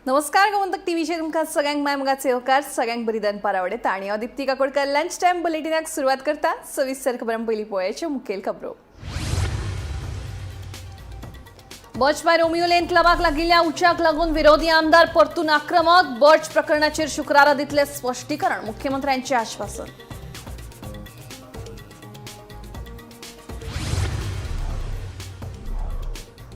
नमस्कार, गोमंतक टीव्हीचेर तुमकां सगळ्यांक माय मोगाचे येवकार. सगळ्यांक बरी दनपार आवडटा आनी हांव दीप्ती काकोडकर लंच टायम बुलेटिनाक सुरवात करता. सविस्तर खबरां. पयलीं पळोवयाच्यो मुखेल खबरो. बर्च बाय रोमियो लेन क्लबाक लागिल्ल्या उच्याक लागून विरोधी आमदार परतून आक्रमक. बर्च प्रकरणाचेर शुक्रारा दितले स्पश्टीकरण, मुख्यमंत्र्यांचे आश्वासन.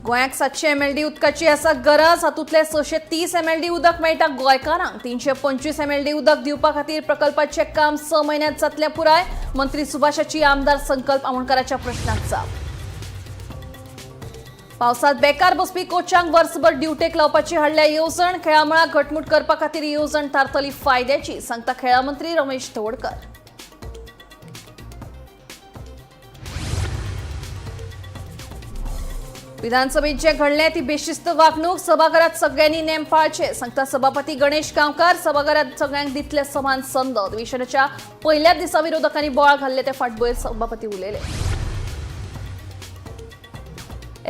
गोंयाक 700 एमएलडी उदकाची आसा गरज. हातूंतले 630 एमएलडी उदक मेळटा गोंयकारांक. 325 एमएलडी उदक दिवपा खातीर प्रकल्पाचें काम 6 म्हयन्यांत जातलें पुराय, मंत्री सुभाषाची आमदार संकल्प आमोणकाराच्या प्रश्नाक जाप. पावसात बेकार बसपी कोचांक वर्सभर ड्युटेक लावपाची हाडल्या येवजण. खेळामळाक घटमूट करपा खातीर येवजण थारतली फायद्याची, सांगता खेळां मंत्री रमेश तवडकर. विधानसभेत जे घडलें ती बेशिस्त वागणूक. सभाघरात सगळ्यांनी नेम पाळचे, सांगता सभापती गणेश गांवकार. सभाघरात सगळ्यांक दितले समान संद. अधिवेशनाच्या पहिल्याच दिसा विरोधकांनी बोवाळ घाल्ले ते फाटभुंयेर सभापती उलयले.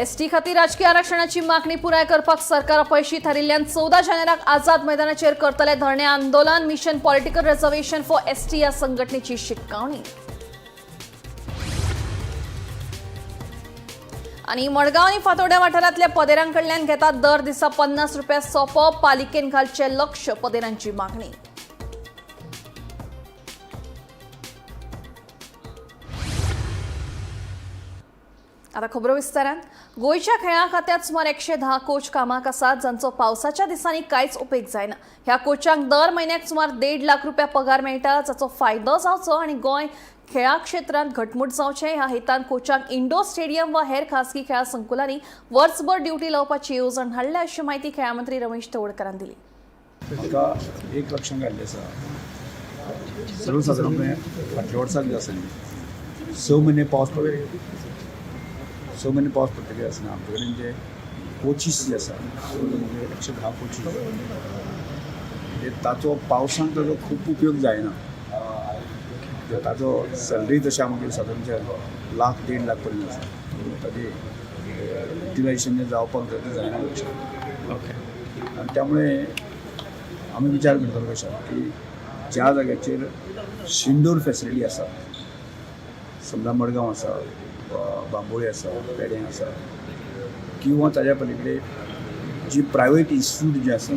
एसटी खातीर राजकीय आरक्षणाची मागणी पुराय करपाक सरकार अपयशी थारिल्ल्यान 14 जानेराक आझाद मैदानाचेर करतले धरणे आंदोलन. Mission political reservation for ST ह्या संघटनेची शिटकावणी. आनी मडगांव आनी फातोड्या वाठारांतल्या पदेरां कडल्यान घेतात दर दिसा 50 रुपया सोपो. पालिकेन घालचें लक्ष, पदेरांची मागणी. आता खबरो विस्तारान. गोंयच्या खेळां खात्यात सुमार 110 कोच कामाक आसात, जांचो पावसाच्या दिसांनी कांयच उपेग जायना. ह्या कोचांक दर म्हयन्याक सुमार 1.5 लाख रुपया पगार मेळटा, जाचो फायदो जावचो आनी गोंय खेळां क्षेत्रांत घटमूट जावचें ह्या हेतान कोचांक इंडोर स्टेडियम वा हेर खासगी खेळां संकुलांनी वर्सभर ड्युटी लावपाची येवजण हाडल्या, अशी म्हायती खेळां मंत्री रमेश तवडकरान दिली. म्हाका एक लक्षांत आयिल्लें आसा, सर्वसादारणपणे फाटल्या वर्साक जें आसा न्ही, 6 म्हयने पावस पडलो. 6 म्हयने पावस पडटकीर आसना आमचे कडेन जे कोचीस जे आसा, 110 कोचीस, म्हणजे ताचो पावसांत ताचो खूब उपयोग जायना. ताचो सॅलरी तशें मागीर सादारण लाख 1.5 लाख पर्यंत आसा. ताजी युटिलायझेशन जें जावपाक जाय तें जायना. ओके, आनी त्यामुळे आमी विचार करतालो कशें की ज्या जाग्याचेर इंडोर फेसिलिटी आसा, समजा मडगांव आसा, बांबोळी आसा, पेडें आसा, किंवा ताज्या पलीकडे जी प्रायवेट इन्स्टिट्यूट जे आसा,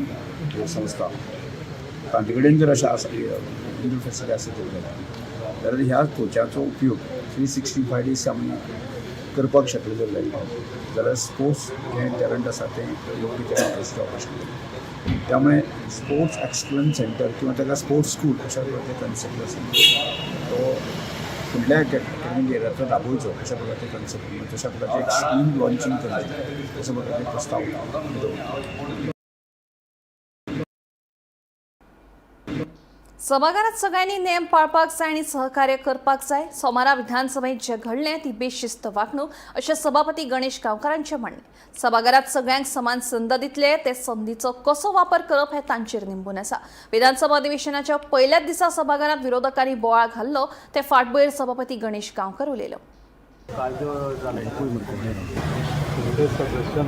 संस्था, तांचे कडेन जर अशें आसा, इंडोर फेसिलिटी आसा जाल्यार ह्या कोचाचो उपयोग 365 दीस आमी करपाक शकले जर जायत जाल्यार स्पोर्ट्स जें टॅलंट आसा तें योग्य तरेन प्रेस जावपाक शकतलें. त्यामुळे स्पोर्ट्स एक्सलन्स सेंटर किंवा ताका स्पोर्ट्स स्कूल अशा प्रकारचे कन्सेप्ट आसा, तो फुडल्या अकॅडमीक एरियांतलो राबोवचो अशा प्रकारचे कन्सेप्ट, तशा प्रकारचे एक स्कीम लॉन्चिंग करचें, अशा प्रकारचे प्रस्ताव आमी दवरला. सभाघरात सगळ्यांनी नेम पाळपाक जाय आनी सहकार्य करपाक जाय. सोमारा विधानसभेत जें घडलें ती बेशिस्त वागणूक, अशें सभापती गणेश गांवकारांचें म्हणणें. सभाघरात सगळ्यांक समान संद दितले, ते संदीचो कसो वापर करप हें तांचेर निंबून आसा. विधानसभा अधिवेशनाच्या पयल्याच दिसा सभाघरात विरोधकांनी बोवाळ घाल्लो ते फाटभुंयेर सभापती गणेश गांवकर उलयलो. कायदो जाला सगळे सदस्यान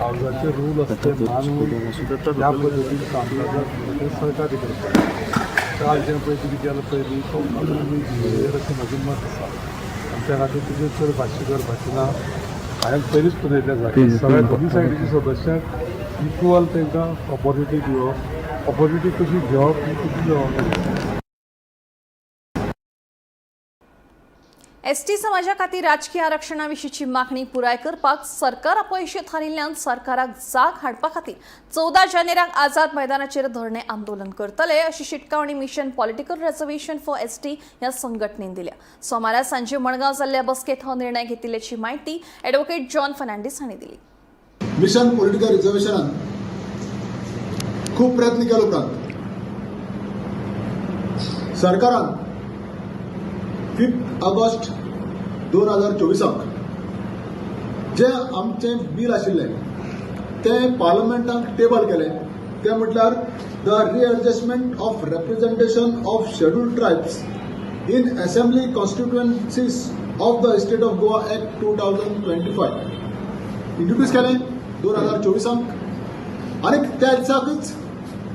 हावजाचे रूल आसा ते मानून ज्या पद्दतीन कामकाजाक ते सहकार्य करतात. काल जें पळय तुमी गेलो पयलीं तो बिहेवियर अशें म्हजें मत आसा आनी त्या खातीर तुजें चड भाश्य करपाचें ना. हांवें पयलींच पुरयल्लें आसा, सगळ्या दोनी सायडीच्या सदस्यांक इक्वल तांकां ऑपॉर्च्युनिटी दिवप, ऑपॉर्च्युनिटी कशी घेवप ही तुजी जबाबदारी. एसटी समाजा खातीर राजकीय आरक्षणा विशींची मागणी पुराय करपाक सरकार अपयशी थारिल्ल्यान सरकाराक जाग हाडपा खातीर 14 जानेराक आझाद मैदानाचेर धरणे आंदोलन करतले, अशी शिटकावणी mission political reservation for ST ह्या संघटनेन दिल्या. सोमारा सांजे मडगांव जाल्ल्या बसकेत हो निर्णय घेतिल्ल्याची म्हायती ॲडव्होकेट जॉन फर्नांडीस हांणी दिली. मिशन पॉलिटिकल रिझर्वेशनान खूब प्रयत्न केले उपरांत सरकारान 5 ऑगस्ट 2024 जे आमचें बील आशिल्लें तें पार्लमेंटाक टेबल केलें. तें म्हटल्यार the readjustment of representation of scheduled tribes in assembly constituencies of the state of Goa Act 2025 introduce केलें 2024. आनी त्या दिसाकच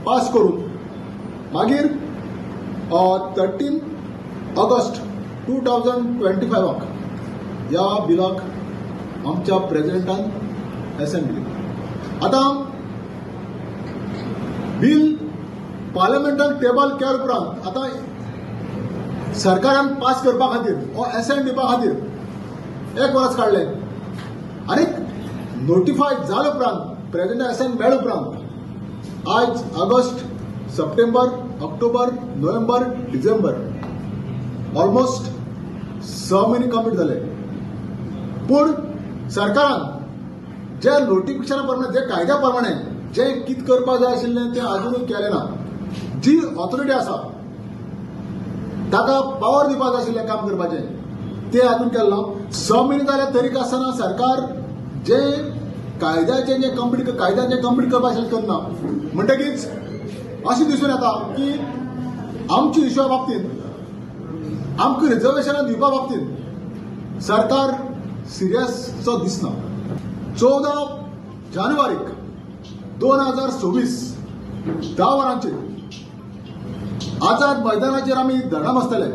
पास करून मागीर 13 ऑगस्ट 2025 ह्या बिलाक आमच्या प्रेजिडेंटान एसेंट दिली. आतां बील पार्लमेंटान टेबल केल्या उपरांत आतां सरकारान पास करपा खातीर वो एसेंट दिवपा खातीर एक वर्स काडलें आनी नोटिफाय जाले उपरांत प्रेजिडेंट एसेंट मेळ्ळे उपरांत आज August, September, October, November, December, almost 6 म्हयने कंप्लीट जाले. पूण सरकारान जे नोटिफिकेशना प्रमाणे, जे कायद्या प्रमाणे जे कितें करपाक जाय आशिल्लें तें आजुनूय केलें ना. जी ऑथॉरिटी आसा ताका पावर दिवपाक जाय आशिल्लें काम करपाचें, तें आजून केलें ना. 6 म्हयने जाले तरी आसतना सरकार जे कायद्याचें जे कंप्लीट कायद्याचें कंप्लीट करपाक आशिल्लें करना. म्हणटकीच अशें दिसून येता की आमच्या इशुआ बाबतींत, आमकां रिजर्वेशनां दिवपा बाबतींत सरकार सिरियसचो दिसना. 14 जानेवारीक 2026 10 वरांचेर आझाद मैदानाचेर आमी धरणां बसतले.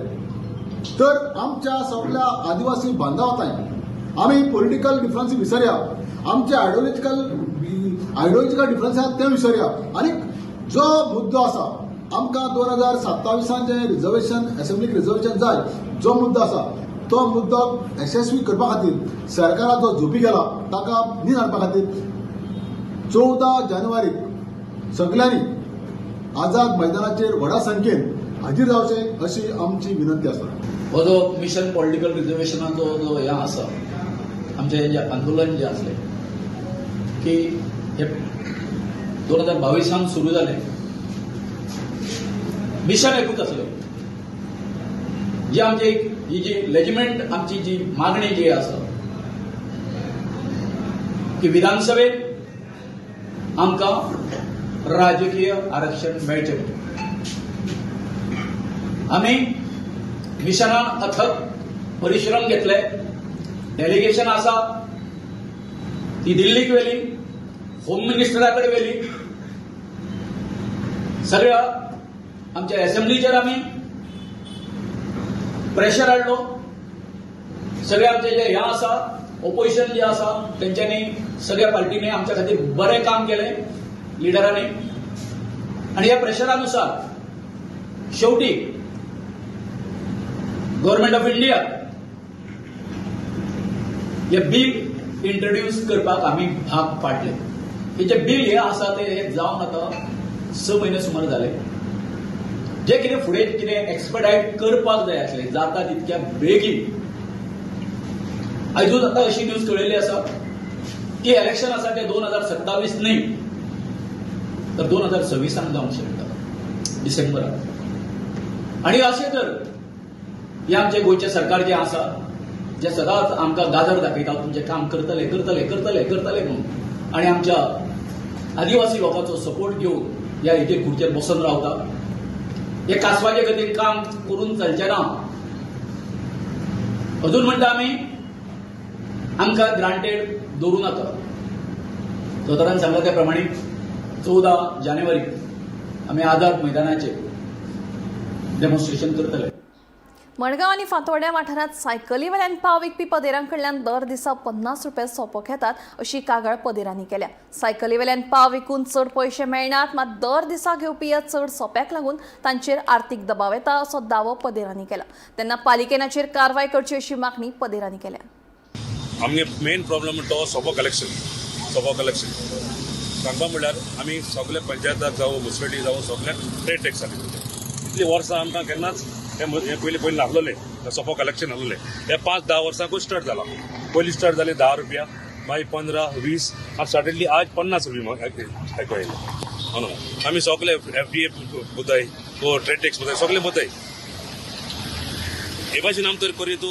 तर आमच्या सगल्या आदिवासी बांधवांताय आमी पॉलिटिकल डिफरन्स विसरया, आमचे आयडियोलॉजिकल डिफरन्स आसा ते विसरया आनी जो मुद्दो आसा आमकां 2027 जें रिजर्वेशन, एसेंब्लीक रिजर्वेशन जाय, जो मुद्दो आसा तो मुद्दो यशस्वी करपा खातीर सरकाराचो झोपी गेला ताका न्हीद हाडपा खातीर 14 जानेवारीक सगल्यांनी आझाद मैदानाचेर व्हडा संख्येन हाजीर जावचें अशी आमची विनंती आसा. हो जो मिशन पॉलिटिकल रिजर्वेशनाचो जो हें आसा, आमचें हें जें आंदोलन जें आसलें की हे 2022 सुरू जालें. मिशन एकूच आसलें, जी आमची ही जी लेजिमेंट आमची जी मागणी जी आसा की विधानसभेत आमकां राजकीय आरक्षण मेळचें. आमी मिशनान अथक परिश्रम घेतले. डेलिगेशन आसा ती दिल्लीक व्हेली, होम मिनिस्टरा कडेन व्हेली, सगळ्या आमच्या एसेंब्लीचेर आमी प्रेशर हाडलो. सगळे आमचे जे हें आसा, ओपोजिशन जे आसा, तेंच्यांनी सगळ्या पार्टींनी आमच्या खातीर बरें काम केलें लिडरांनी. आनी ह्या प्रेशरानुसार शेवटी गव्हर्मेंट ऑफ इंडिया हे बील इंट्रोड्यूस करपाक आमी भाग पाडले. हे जे बील हे आसा ते हे जावन आतां 6 म्हयने सुमार जाले. जे कितें फुडें कितें एक्सपर्टायट करपाक जाय आसलें जाता तितक्या बेगीन. आयजूच आतां अशी न्यूज कळिल्ली आसा की इलेक्शन आसा ते 2027 न्ही तर 2026 जावंक शकता, डिसेंबराक. आनी अशें तर हे आमचे गोंयचें सरकार जें आसा, जे सदांच आमकां गाजर दाखयता, तुमचें काम करतले करतले करतले करतले म्हणून, आनी आमच्या आदिवासी लोकांचो सपोर्ट घेवन ह्या हेजेर खुर्चेर बसून रावता. हे कासवाचे गतीन काम करून चलचें ना. अजून म्हणटा आमी आमकां ग्रांटेड दवरूं नाका. दोतोरान सांगला त्या प्रमाणे 14 जानेवारी आमी आझाद मैदानाचेर डेमॉन्स्ट्रेशन करतले. मडगांव आनी फातोड्ड्या वाठारांत सायकलीवेल्यान पाव विकपी पदेरां कडल्यान दर दिसा 50 रुपया सोपो घेतात अशी कागाळ पदेरांनी केल्या. सायकलीवेल्यान पाव विकून चड पयशे मेळनात, मात दर दिसा घेवपी ह्या चड सोप्याक लागून तांचेर आर्थीक दबाव येता असो दावो पदेरांनी केला. तेन्ना पालिकेन हाचेर कारवाय करची अशी मागणी पदेरांनी केल्या. आमगे मेन प्रॉब्लम म्हणटा तो सोपो कलेक्शन. सोपो कलेक्शन सांगपा म्हणल्यार आमी सगळे पंचायताक जावं, मुन्सिपालिटी जावं, सगळ्याक ट्रेड टॅक्स आमी इतलीं वर्सां आमकां केन्नाच हे हे पयलीं पयलीं नासलोले सोपो कलेक्शन आसलोले. हे 5-10 वर्सांकूच स्टार्ट जाला. पयलीं स्टार्ट जाले 10 रुपया, मागीर 15, 20, आनी सडनली आज 50 रुपया आयको येयले. म्हणून आमी सगळे एफडीए बुताय, ट्रेड टॅक्स बुताय, सगळे बुताय. हे भाशेन आम तर करीत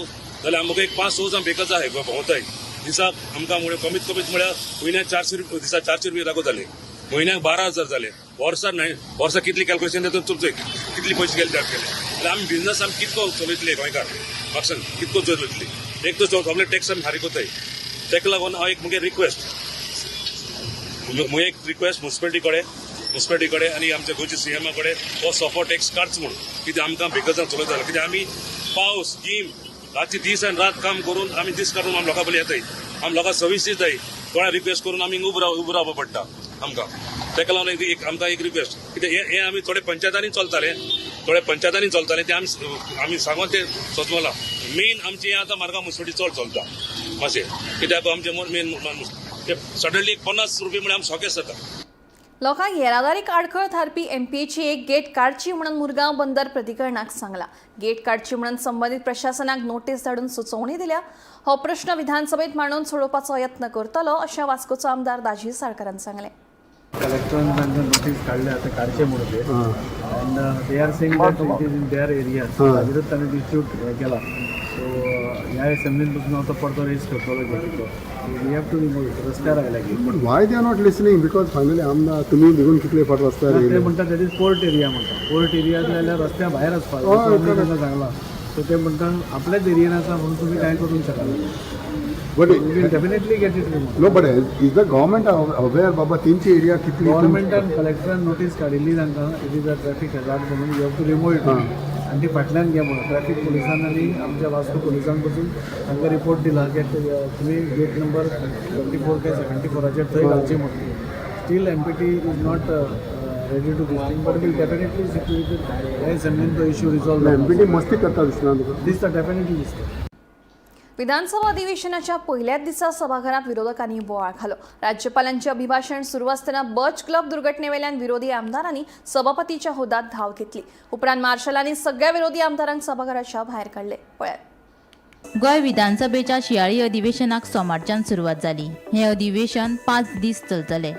जाल्यार आमकां एक 5-6 जाण बेकार जाय भोंवताय दिसाक. आमकां म्हळ्यार कमीत कमीत म्हळ्यार म्हयन्याक 400 रुपया, दिसा 400 रुपया लागू जाले, म्हयन्याक 12,000 जाले. वर्साक न्हय, वर्साक कितली कॅल्कुलेशन जाता तुमचे, कितली पयशे गेले ते केले जाल्यार आमी बिझनस आमी कितको चलयतले गोंयकार? म्हाका सांग, कितको चलयतले? एक तर सगळे टॅक्स आमी फारीक कोताय. ताका लागून हांव एक मुगे रिक्वेस्ट म्हजी एक रिक्वेस्ट मुन्सिपालिटी कडेन आनी आमच्या गोंयच्या सीएमा कडेन, हो सोफो टॅक्स काडचो म्हणून. कित्याक आमकां बेगजान चलयता जाल्यार, कित्याक आमी पावस गीम रातचे दीस आनी रात काम करून आमी दीस काडून आमी लोकां पयलीं येताय, आमी लोकांक सर्विसीस जाय. कोणा रिक्वेस्ट करून आमी उबो रावपा पडटा आमकां. ताका लागून एक आमकां एक रिक्वेस्ट, कित्याक हे आमी थोडे पंचायतांनी चलताले, थोडे पंचायतांनी चलताले, ते आमी सांगोन ते सोदवला. मेन आमचे हे आतां मार्गांव मुन्सिपालिटी चड चलता मातशें, कित्याक आमचे मेन ते सडनली एक 50 रुपये म्हळ्यार आमी शॉकेस जाता. लोकांक येरादारीक आडखळ थारपी एमपीएची एक गेट काडची म्हणून मुरगांव बंदर प्राधिकरणाक सांगला. गेट काडची म्हणून संबंदीत प्रशासनाक नोटीस धाडून सुचोवणी दिल्या. हो प्रश्न विधानसभेत मांडून सोडोवपाचो यत्न करतलो, अशें वास्कोचो आमदार दाजी साळकारान सांगलें. कलेक्टरान तांकां नोटीस काडल्या आतां काडचें म्हणून ते, and they are saying that it is in their area. ताजेरूच तांणी डिस्प्यूट हें केला. सो ह्या असेंब्लीन पसून हांव तो परतो रेज करतलो गेटीचो. We have to remove it. रस्त्यार आयला gate. But why they are not listening? Because finally आमदार तुमी निघून कितले फाट रस्त्यार ते येयले. म्हणटा that is port area म्हणटा. पोर्ट एरिया जाल्यार रस्त्या भायर आसपाक. हय, आमी तांकां सांगलां, सो ते म्हणटा आपल्याच एरियन आसा म्हणून तुमी कांय करूंक शकना. But we will definitely get it remove. No, but is the government aware बाबा तेंची एरिया कितली? गव्हर्मेंटान कलेक्टरान नोटीस काडिल्ली तांकां, it is a traffic hazard म्हणून, you have to remove it आनी ती फाटल्यान घे म्हणून. ट्रॅफिक पुलिसान आनी आमच्या वास्को पुलिसान पसून तांकां रिपोर्ट दिला की तुमी गेट नंबर 24 काय 74आचेर थंय घालची म्हणून. Still MPT is not ready to this thing, but will definitely situated. ह्या असेंब्लीन तो इश्यू रिजॉल्व एमपीटी मस्ती करता दिसना तुका? दिसता, डेफिनेटली दिसता. विधानसभा अधिवेशनाच्या पहिल्याच दिसा सभाघरात विरोधकांनी बोवाळ घालो. राज्यपालांचे अभिभाषण सुरू असताना बर्च क्लब दुर्घटनेवेल्यान विरोधी आमदारांनी सभापतीच्या हौदात धाव घेतली. उपरांत मार्शलांनी सगळ्या विरोधी आमदारांक सभाघराच्या भायर काडले. पळयात. गोंय विधानसभेच्या शियाळी अधिवेशनाक सोमारच्यान सुरवात जाली. हें अधिवेशन 5 दीस चलतलें.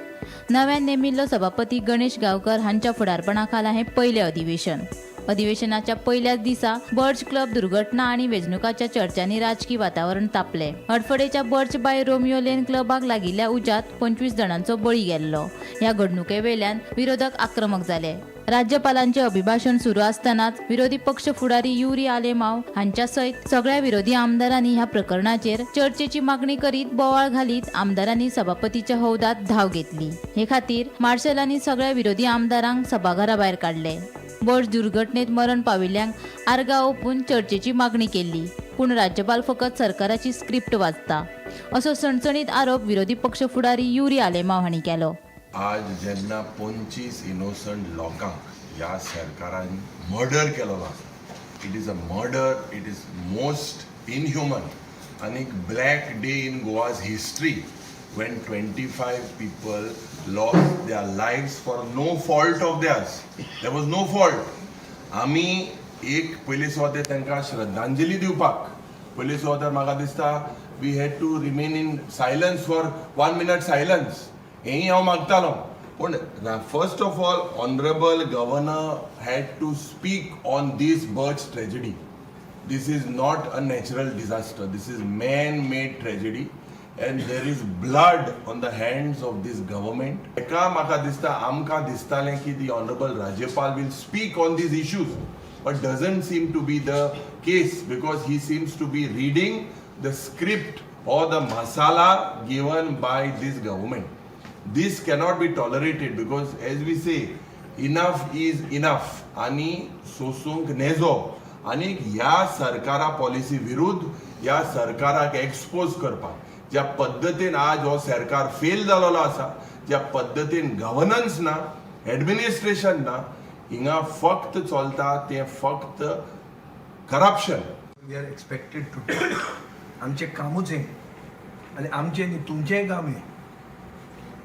नव्यान नेमिल्लो सभापती गणेश गांवकर हांच्या फुडारपणा खाला हें पयलें अधिवेशन. अधिवेशनाच्या पयल्याच दिसा बर्च क्लब दुर्घटना आनी वेंचणुकाच्या चर्चांनी राजकी वातावरण तापलें. हडफडेच्या बर्च बाय रोमियो लेन क्लबाक लागिल्ल्या उज्यांत 25 जाणांचो बळी गेल्लो. ह्या घडणुके वेल्यान विरोधक आक्रमक जाले. राज्यपालांचे अभिभाषण सुरू आसतनाच विरोधी पक्ष फुडारी युरी आलेमाव हांच्या सयत सगळ्या विरोधी आमदारांनी ह्या प्रकरणाचेर चर्चेची मागणी करीत बोवाळ घालीत आमदारांनी सभापतीच्या हौदात धाव घेतली. हे खातीर मार्शलांनी सगळ्या विरोधी आमदारांक सभाघरा भायर काडले. बर्च दुर्घटनेत मरण पाविल्ल्यांक आर्गां ओंपून चर्चेची मागणी केल्ली, पूण राज्यपाल फकत सरकाराची स्क्रिप्ट वाचता, असो सणसणीत आरोप विरोधी पक्ष फुडारी युरी आलेमाव हांणी केलो. आज जेन्ना 25 इनोसंट लोकांक ह्या सरकारान मर्डर केलेलो आसा, it is a murder, it is most inhuman आनी black day in Goa's history when 25 people lost their lives for no fault of theirs. There was no fault. आमी एक पयले सुवातेर तांकां श्रद्धांजली दिवपाक पयले सुवातेर म्हाका दिसता we had to remain in silence for one minute silence, हेंय हांव मागतालो. पूण first of all, honourable governor had to speak on this Birch tragedy. This is not a natural disaster. This is man-made tragedy and there is blood on the hands of this government. एका म्हाका दिसता, आमकां दिसतालें की the honourable राज्यपाल will speak on these issues, but doesn't seem to be the case because he seems to be reading the script or the masala given by this government. This cannot be tolerated because, as we say, enough is enough. आणि सोसूंक नेजो आनी ह्या सरकारा policy विरुद्ध ह्या सरकाराक expose करपाक, ज्या पद्दतीन आज हो सरकार फेल जालेलो आसा, ज्या पद्दतीन गव्हर्नन्स ना, एडमिनिस्ट्रेशन ना, हिंगा फक्त चलता तें फक्त corruption. We are expected to. आमचें कामूच हें आनी आमचें न्ही, तुमचेंय काम हें.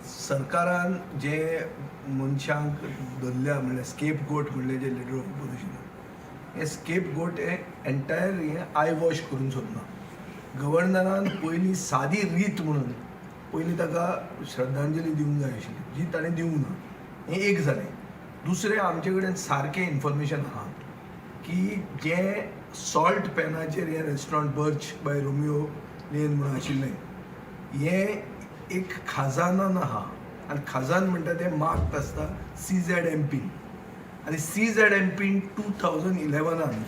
सरकारान जे मनशांक धरल्या, म्हणल्यार स्केप गोट म्हणलें जे लिडर ऑफ ऑपोजिशन, हे स्केप गोट हे एंटायर हें I wash करून सोदना. गव्हर्नरान पयलीं सादी रीत म्हणून पयलीं ताका श्रद्धांजली दिवंक जाय आशिल्ली, जी ताणें दिवंक ना. हें एक जालें. दुसरें, आमचे कडेन सारकें इन्फॉर्मेशन आहा की जें सॉल्ट पॅनाचेर हें restaurant Birch by Romeo lane म्हणून आशिल्लें, हें एक खाजानान आहा आनी खाजान म्हणटा तें मार्क्ड आसता सीझेडएमपी आनी सीझेडएमपीन 2011आन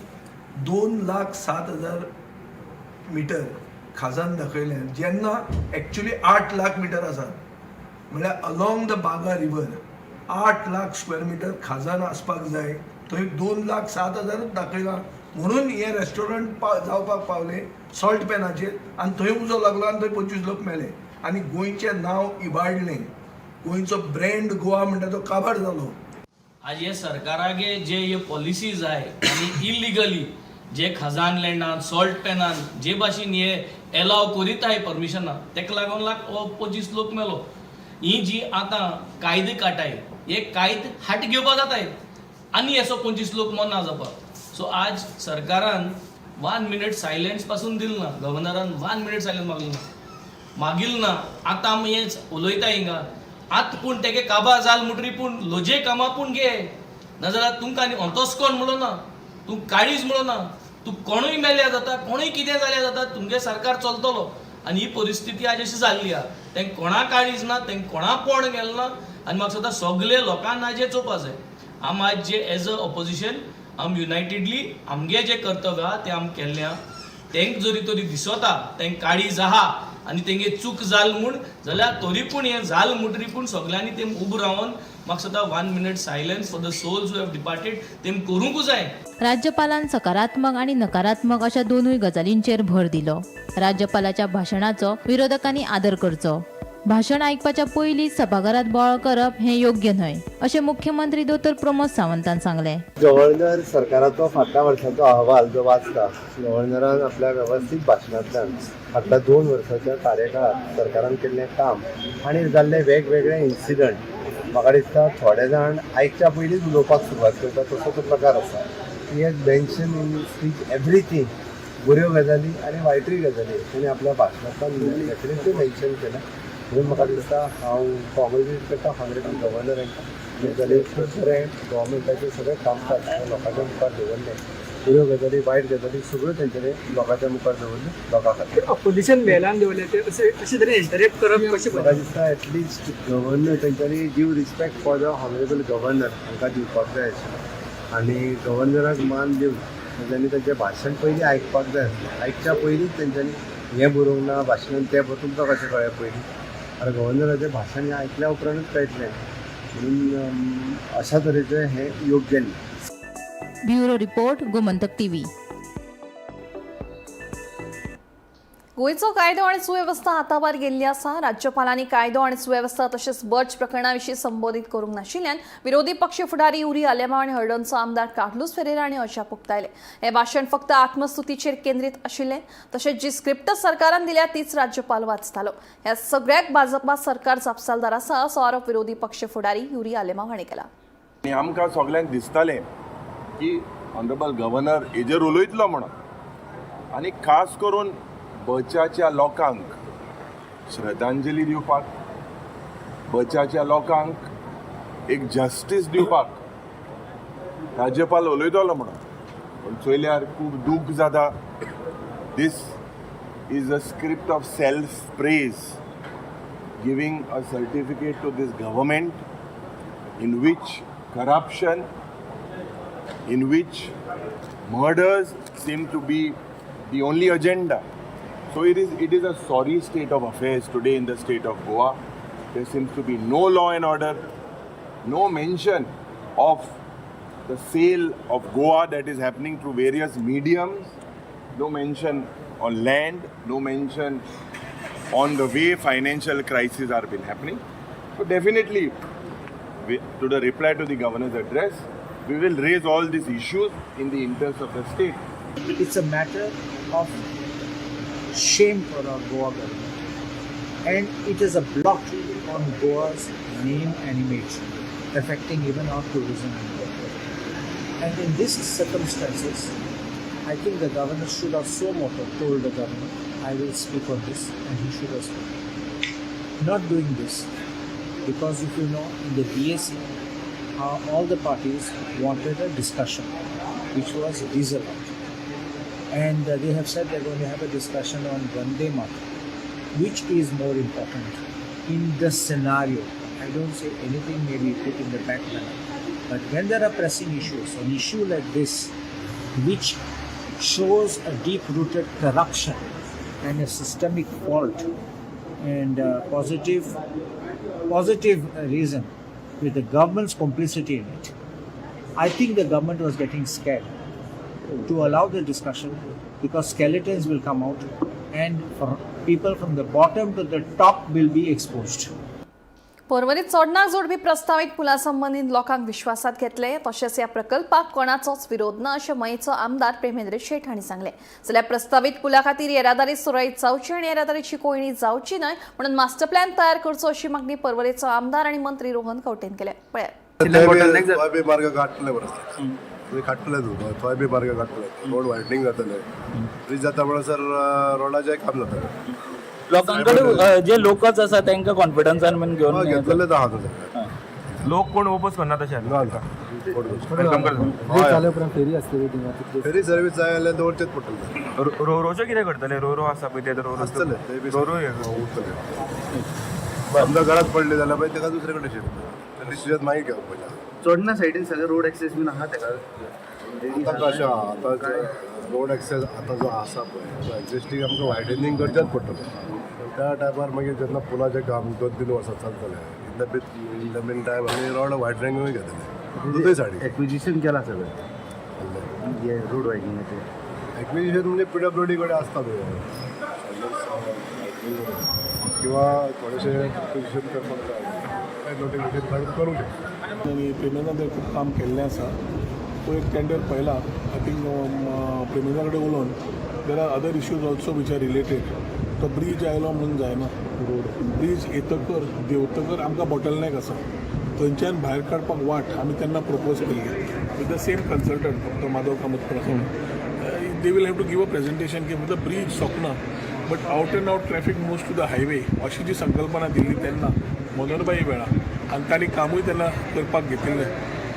2,07,000 मिटर खाजान दाखयलें, जेन्ना एक्चुली 8 लाख मिटर आसात. म्हणल्यार along the Baga river 8 lakh square metre खाजन आसपाक जाय, थंय 2,07,000 दाखयलां. म्हणून हें रेस्टॉरंट जावपाक पावलें सॉल्ट पॅनाचेर आनी थंय उजो लागलो आनी थंय 25 लोक मेले आनी गोंयचें नांव इबाडलें. गोंयचो ब्रँड गोवा म्हणटा तो काबार जालो. आज हे सरकारागे जे हे पॉलिसीज आहाय आनी इलिगली जे खजान लँडान सॉल्ट पॅनान जे भाशेन हे एलाव करीत आहाय परमिशनां, तेका लागून लाग हो 25 लोक मेलो. ही जी आतां कायदे काटाय हे कायदे हाट घेवपा जाताय आनी असो 25 लोक मरना जावपाक. सो आज सरकारान 1 मिनट सायलन्स पासून दिल ना, गव्हर्नरान 1 मिनट सायलन्स मागलें ना, मागील ना. आतां आमी हें उलयता हिंगा आतां, पूण तेगे काबार जाल म्हणटरी पूण लजे कामां पूण घे, नाजाल्यार तुमकां आनी अंतस्कोण म्हणून ना, तूं काळीज म्हणून ना, तूं कोणूय मेल्या जाता, कोणूय कितें जाल्यार जाता, तुमगे सरकार चलतलो. आनी ही परिस्थिती आज अशी जाल्ली आहा, तेंक कोणा काळीज ना, तेंक कोणा पोण गेलें ना. आनी म्हाका दिसता सगळे लोकांक आज हें चोवपा जाय. आम आज जे एज अ ऑपोजिशन आम युनायटेडली आमगे जें कर्तव्य आहा तें आम केल्लें आहा. तेंक जरी तरी दिसता तेंक काळीज आहा आनी तेंगे चूक जाल म्हूण जाल्यार तरी पूण हें जाल म्हणटरी पूण सगळ्यांनी तें उबो रावन म्हाका दिसता 1 minute silence for the souls who have departed तेम करूंकूच जाय. राज्यपालान सकारात्मक आनी नकारात्मक अशा दोनूय गजालींचेर भर दिलो. राज्यपालाच्या भाशणाचो विरोधकांनी आदर करचो. भाशण आयकपाच्या पयलीं सभाघरात बोवाळ करप हें योग्य न्हय अशें मुख्यमंत्री दोतोर प्रमोद सावंतान सांगलें. गव्हर्नर सरकाराचो फाटल्या वर्साचो अहवाल जो वाचता, गव्हर्नरान आपल्या वेवस्थीत भाशणांतल्यान फाटल्या 2 वर्साच्या कार्यकाळात सरकारान केल्लें काम आनी जाल्ले वेगवेगळे इन्सिडंट म्हाका दिसता थोडे जाण आयकच्या पयलींच उलोवपाक सुरवात करता तसो तो प्रकार आसा. He has mention in speech everything, बऱ्यो गजाली आनी वायटूय गजाली ताणें आपल्या भाशणांतल्यान डेफिनेटली मेन्शन केलें. म्हणून म्हाका दिसता हांव कॉंग्रेच्युलेट करता ऑनरेबल गव्हर्नर हांकां. गजाली खूब बरें गव्हर्मेंटाचें सगळें कामकाज लोकांच्या मुखार दवरलें, बऱ्यो गजाली वायट गजाली सगळ्यो तेंच्यांनी लोकांच्या मुखार दवरल्यो लोकां खातीर. ऑपोजिशन बेलान दवरलें ते अशें तरेन इंटरप्ट करप कशें? म्हाका दिसता एटलिस्ट गव्हर्नर तेंच्यांनी due respect for the honourable governor हांकां दिवपाक जाय आशिल्लें आनी गव्हर्नराक मान दिवन तेंच्यांनी तेंचें भाशण पयलीं आयकपाक जाय आसलें. आयकच्या पयलींच तेंच्यांनी हें बरोवंक ना भाशणान तें तुमकां कशें कळ्ळें पयलीं? आनी गव्हर्नराचें भाशण हें आयकल्या उपरांतूच कळटलें. म्हणून अशा तरेचें हें योग्य न्ही. Bureau report, Gomantak TV. गोंयचो कायदो आनी सुवेवस्था हाताभार गेल्ली आसा. राज्यपालांनी कायदो आनी सुवेवस्था तशेंच बर्च प्रकरणा विशीं संबोधीत करूंक नाशिल्ल्यान विरोधी पक्ष फुडारी युरी आलेमांव आनी हळदणचो आमदार कार्लुस फेरेरा हांणी अजाप उक्तायलें. हें भाशण फक्त आत्मस्तुतीचेर केंद्रीत आशिल्लें, तशेंच जी स्क्रिप्ट सरकारान दिल्या तीच राज्यपाल वाचतालो. ह्या सगळ्याक भाजपा सरकार जापसालदार आसा असो आरोप विरोधी पक्ष फुडारी युरी आलेमांव हांणी केला. आनी आमकां सगल्यांक दिसतालें की ऑनरेबल गव्हर्नर हेजेर उलयतलो म्हणून, आनी खास करून बचाच्या लोकांक श्रद्धांजली दिवपाक, बचाच्या लोकांक एक जस्टीस दिवपाक राज्यपाल उलयतलो म्हणून. पूण चोयल्यार खूब दूख जाता. This is a script of self praise, giving a certificate to this government in which corruption, in which murders seem to be the only agenda. So it is a sorry state of affairs today in the state of Goa. There seems to be no law and order, no mention of the sale of Goa that is happening through various mediums, no mention on land, no mention on the way financial crises are been happening. So definitely, to the reply to the governor's address, we will raise all these issues in the interest of the state. It's a matter of shame for our Goa government, and it is a blot on Goa's name and image, affecting even our tourism in Goa. And in these circumstances, I think the governor should have so moto told the governor, I will speak on this, and he should have spoken. Not doing this, because if you know, in the BAC, all the parties wanted a discussion, which was disallowed. And they have said they're going to have a discussion on Vande Mataram, which is more important in the scenario. I don't say anything may be put in the back burner, but when there are pressing issues, an issue like this, which shows a deep-rooted corruption and a systemic fault and positive positive reason with the government's complicity in it. I think the government was getting scared to allow the discussion because skeletons will come out and for people from the bottom to the top will be exposed. पर्वरीत चोडणाक जोडपी प्रस्तावीत पुला संबंदीत लोकांक विश्वासात घेतले तशेंच ह्या प्रकल्पाक कोणाचोच विरोध ना अशें मयेचो आमदार प्रेमेंद्र शेट हांणी सांगलें. जाल्यार प्रस्तावीत पुला खातीर येरादारी सुरळीत जावची आनी येरादारीची कोंयडी जावची न्हय म्हणून मास्टर प्लॅन तयार करचो अशी मागणी पर्वरेचो आमदार आनी मंत्री रोहन खंवटेन केल्या. पळयात. थंय बी मार्ग काडटले बरो, काडटले तूं थंय बी मार्ग काडटले, रोड वायडनींग जातले, ब्रीज जाता म्हणसर रोडाचें काम जातलें. लोकांकडे जे लोकच आसा तांकां कॉन्फिडन्सान बीन घेवन घेतलेलेच आहा तुझं. लोक कोण ओपोज करना तशें? ना ना. फेरी आसतली थिंगा. फेरी सर्वीस जाय जाल्यार दवरचेच पडटलें. रोरोचो कितें करतले? रोरो आसा पळय ते, रोरो आसतले ते बी. रोरो उरतले. समजा गरज पडली जाल्यार मागीर ताका दुसरे कडेन शिफ्ट, डिसिजन मागीर घेवप पडटा. चोडणा सायडीन सगळे रोड एक्सेस बीन आहा तेका? आतां कशें आहा, आतां रोड एक्सेस आतां जो आसा पळय तो एक्झिस्टींग आमकां वायडनींग करचेंच पडटलें. त्या टायमार मागीर जेन्ना पुलाचें काम 2-3 वर्सां चलतलें, in the mean time आमी रोड वायडनिंगूय घेतले दोनूय सायडीन. एक्विजिशन केलां सगळें हे रोड वायडनिंगाचें? एक्विजिशन म्हणजे पीडब्ल्यू डी कडेन आसता तें, किंवा थोडेशें एक्विजिशन करपाक जाय, नोटिफिकेशन काडून करूंक शकता. आनी प्रेमेंद्रान तें खूब काम केल्लें आसा. तो एक टेंडर पळयला. I think प्रेमेंद्रा कडेन उलोवन there are other issues also which are related. तो ब्रीज आयलो म्हणून जायना. ब्रीज येतकर देंवतकर आमकां बॉटलनेक आसा, थंयच्यान भायर काडपाक वाट आमी तेन्ना प्रपोज केल्ली with the same consultant doctor Madhav Kamat पण आसा. They will have to give a presentation की मतलब bridge सोंपना but out and out traffic moves to the highway, अशी जी संकल्पना दिल्ली तेन्ना मनोहरबाई वेळा आनी तांणी कामूय तेन्ना करपाक घेतिल्लें,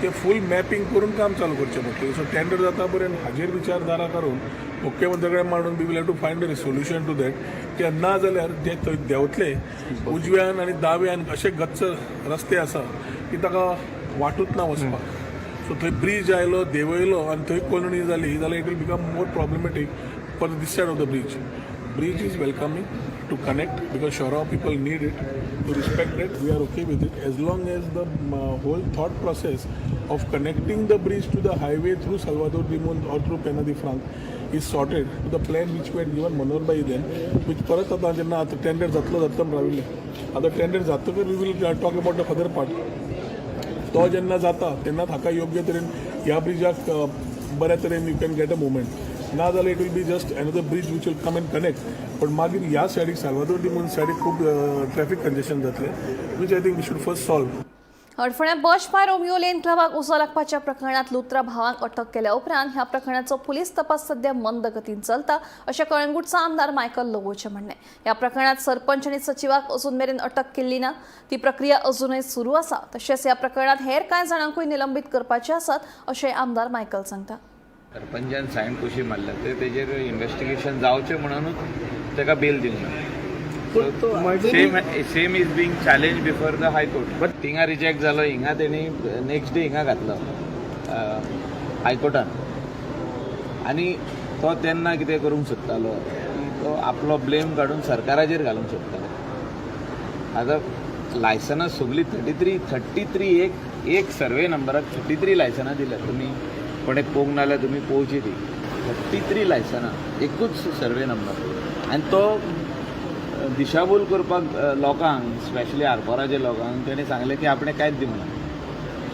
ते फूल मॅपिंग करून काम चालू करचें पडटलें. सो टेंडर जाता पर्यंत हाजेर विचारधारा करून मुख्यमंत्र्या कडेन मांडून we will have to find a solution to that, की ना जाल्यार जे थंय देंवतले उजव्यान आनी दाव्यान अशे गच्च रस्ते आसा की ताका वाटूच ना वचपाक. सो थंय ब्रीज आयलो, देंवयलो आनी थंय कोंयडी जाली जाल्यार it will become more problematic for this side of the bridge. Bridge is welcoming to connect because Chorao people need it, to respect it. We are okay with it as long as the whole thought process of connecting the bridge to the highway through Salvador de Mundo or through Pena de Franc is sorted to the plan which we had given Manohar Bhai then, which परत आतां जेन्ना आतां tender जातलो जातलो म्हण राविल्लें. आतां tender जातकर we will talk about the further part. तो जेन्ना जाता तेन्ना हाका योग्य तरेन ह्या ब्रिजाक बऱ्या तरेन you can get a movement. ना जाल्यार it will be just another bridge which will come and connect, पण मागीर ह्या सायडीक साल्वादोर दी मुंद सायडीक खूब ट्रॅफिक कंजेशन जातलें, which I think we should first solve. हडफण्यां बश बाय रोमियो लेन क्लबाक उजो लागपाच्या प्रकरणात लुत्रा भावांक अटक केल्या उपरांत ह्या प्रकरणाचो पुलीस तपास सध्या मंद गतीन चलता अशें कळंगूटचो आमदार मायकल लोबोचें म्हणणें. ह्या प्रकरणात सरपंच आनी सचिवाक अजून मेरेन अटक केल्ली ना, ती प्रक्रिया अजूनय सुरू आसा. तशेंच ह्या प्रकरणात हेर कांय जाणांकूय निलंबीत करपाचे आसात अशें आमदार मायकल सांगता. सरपंचान सायन कशी मारल्या ते तेजेर इन्वेस्टिगेशन जावचें म्हणूनच ताका बेल दिवंक ना. Same is being challenge before the high court, but थिंगा रिजेक्ट जालो. हिंगा तेणी नेक्स्ट डे हिंगा घातलो हायकोर्टान आनी तो तेन्ना कितें करूंक सोदतालो की तो आपलो ब्लेम काडून सरकाराचेर घालूंक सोदतालो. आतां लायसनां सगळीं 33 33 एक एक सर्वे नंबराक 33 लायसनां दिल्यात. तुमी कोणें पळोवंक ना जाल्यार तुमी पळोवची ती 33 लायसनां एकूच सर्वे नंबर. आनी तो दिशाभूल करपाक लोकांक, स्पेशली आरपोराच्या लोकांक तेणें सांगलें की आपणें कांयच दिवंक ना.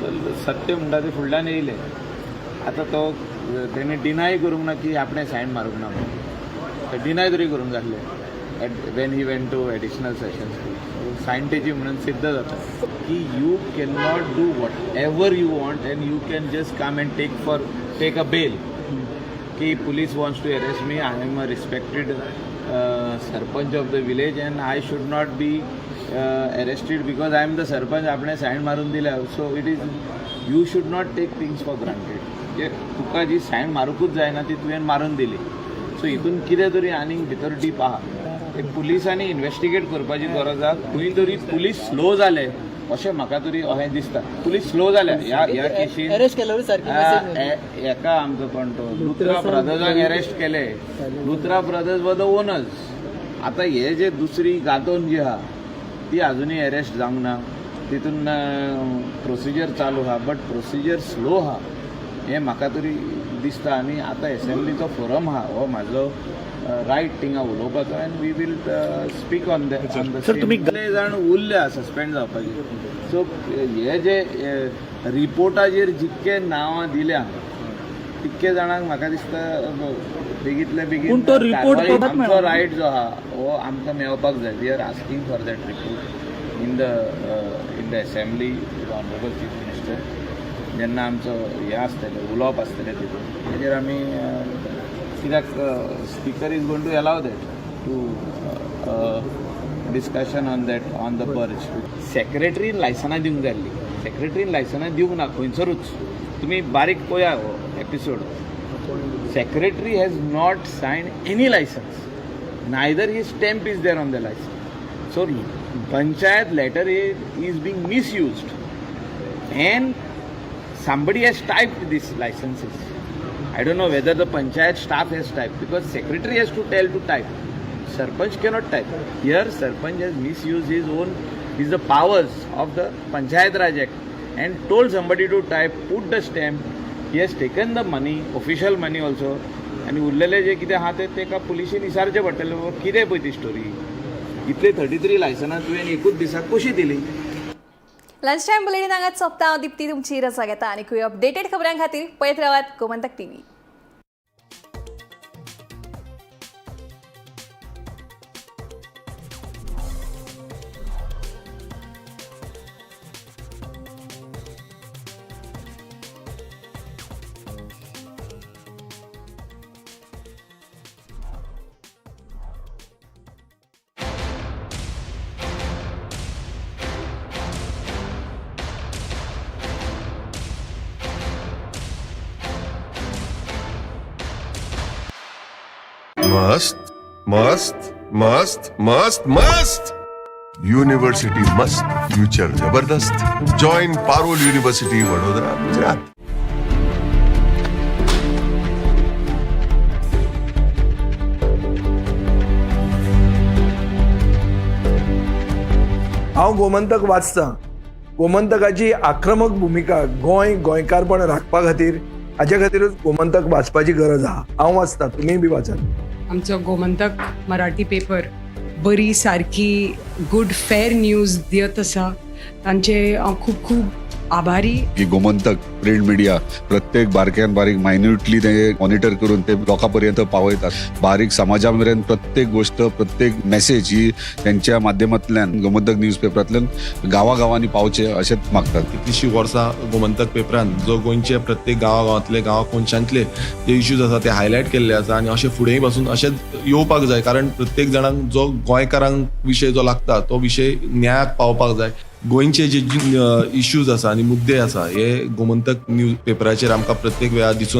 सो सत्य म्हणटा तें फुडल्यान येयलें. आतां तो तेणें डिनाय करूंक ना की आपणें सायन मारूंक ना म्हणून. डिनाय तरी करूंक जाल्लें at when he went to additional sessions. Sign तेजी म्हणून सिद्ध जाता की you can not do what ever you want and you can just come and take a bail की police wants to arrest me, I am a respected sarpanch of the village and I should not be arrested because I am the sarpanch, आपणें sign मारून दिल्या. So it is you should not take things for granted. जे तुका जी sign मारुंकूच जायना ती तुवें मारून दिली. सो हितून कितें तरी आनीक भितर डीप आहा, ते पुलिसांनी इन्वेस्टिगेट करपाची गरज आहा. खंय तरी पुलीस स्लो जाले अशें म्हाका तरी अशें दिसता. पुलीस स्लो जाल्या ह्या ह्या केशीन. अरेस्ट केल्यावर सारकी message. हेका आमचो कोण तो लुत्रा ब्रदर्साक अरेस्ट केले. Luthra brothers were the owners. आतां हे जे दुसरी गांतोन जी आहा ती अजुनूय अरेस्ट जावंक ना. तितून प्रोसिजर चालू आहा, बट प्रोसिजर स्लो आहा हें म्हाका तरी दिसता. आनी आतां एसेंब्लीचो फोरम आहा, हो म्हाजो रायट थिंगा उलोवपाचो, and we will speak on the on the sir, तुमी कितले जाण उरल्या सस्पेंड जावपाचे. सो हे जे रिपोर्टाचेर जितके नांवां दिल्या तितके जाणांक म्हाका दिसता बेगीतले बेगीन पूण तो रिपोर्ट कारवाई. परत आमचो मेळना. रायट जो आहा हो आमकां मेळपाक जाय. We are asking for that report in the assembly. Honourable Chief Minister जेन्ना आमचो हें आसतलें, उलोवप आसतलें तितून तेजेर आमी, कित्याक speaker is going to allow that to discussion on that, on the purge. सेक्रेटरीन लायसनां दिवंक जाय आसली, सेक्रेटरीन लायसनां दिवंक ना खंयसरूच. तुमी बारीक पळया हो episode. Secretary has not sign any license, neither his stamp is there on the license. So panchayat letter is being misused and somebody has typed these licenses. I don't know whether the panchayat staff has typed, because secretary has to tell to type. Sarpanch cannot type. Here sarpanch has misused his own, his the powers of the Panchayat Raj Act and told somebody to type, put the stamp. He has taken the money, official money also. आनी उरलेले जे कितें आहा ते तेका पुलिशेन विचारचें पडटलें, बाबा कितें पळय ती स्टोरी, इतले 33 लायसनां तुवें एकूच दिसाक कशी दिली? लंच टायम बुलेटीन हांगाच सोंपता. हांव दिप्ती तुमची रजा घेता. आनी अपडेटेड खबरां खातीर पळयत रावात गोमंतक टीव्ही. मस्त मस्त मस्त मस्त मस्त यूनिवर्सिटी मस्त, फ्यूचर जबरदस्त. Join Parul University, Vadodara, Gujarat. हांव गोमंतक वाचतां. गोमंतकाची आक्रमक भुमिका गोंय गोंयकारपण राखपा खातीर, हाजे खातीरूच गोमंतक वाचपाची गरज आहा. हांव वाचतां, तुमीय बी वाचात. आमचो गोमंतक मराठी पेपर बरी सारकी गुड फेर न्यूज दियत आसा. तांचे हांव खूब खूब आभारी. की गोमंतक प्रिंट मिडिया प्रत्येक बारक्यान बारीक मायन्युटली ते मॉनिटर करून ते लोकां पर्यंत पावयतात. बारीक समाजा मेरेन प्रत्येक गोष्ट, प्रत्येक मेसेज ही त्यांच्या माध्यमांतल्यान गोमंतक न्यूज पेपरांतल्यान गांवागांवांनी पावचे अशेंच मागतात. कितलीशीं वर्सां गोमंतक पेपरान जो गोंयचे प्रत्येक गांवा गांवांतले, गांवा कोनशांतले जे इश्यूज आसा ते हायलायट केल्ले आसा आनी अशें फुडेंय पासून अशेंच येवपाक जाय, कारण प्रत्येक जाणांक जो गोंयकारांक विशय जो लागता तो विशय न्यायाक पावपाक जाय. गोंयचे जे इश्यूज आसा आनी मुद्दे आसा हे गोमंतक न्यूज पेपराचेर आमकां प्रत्येक वेळार दिसून येता.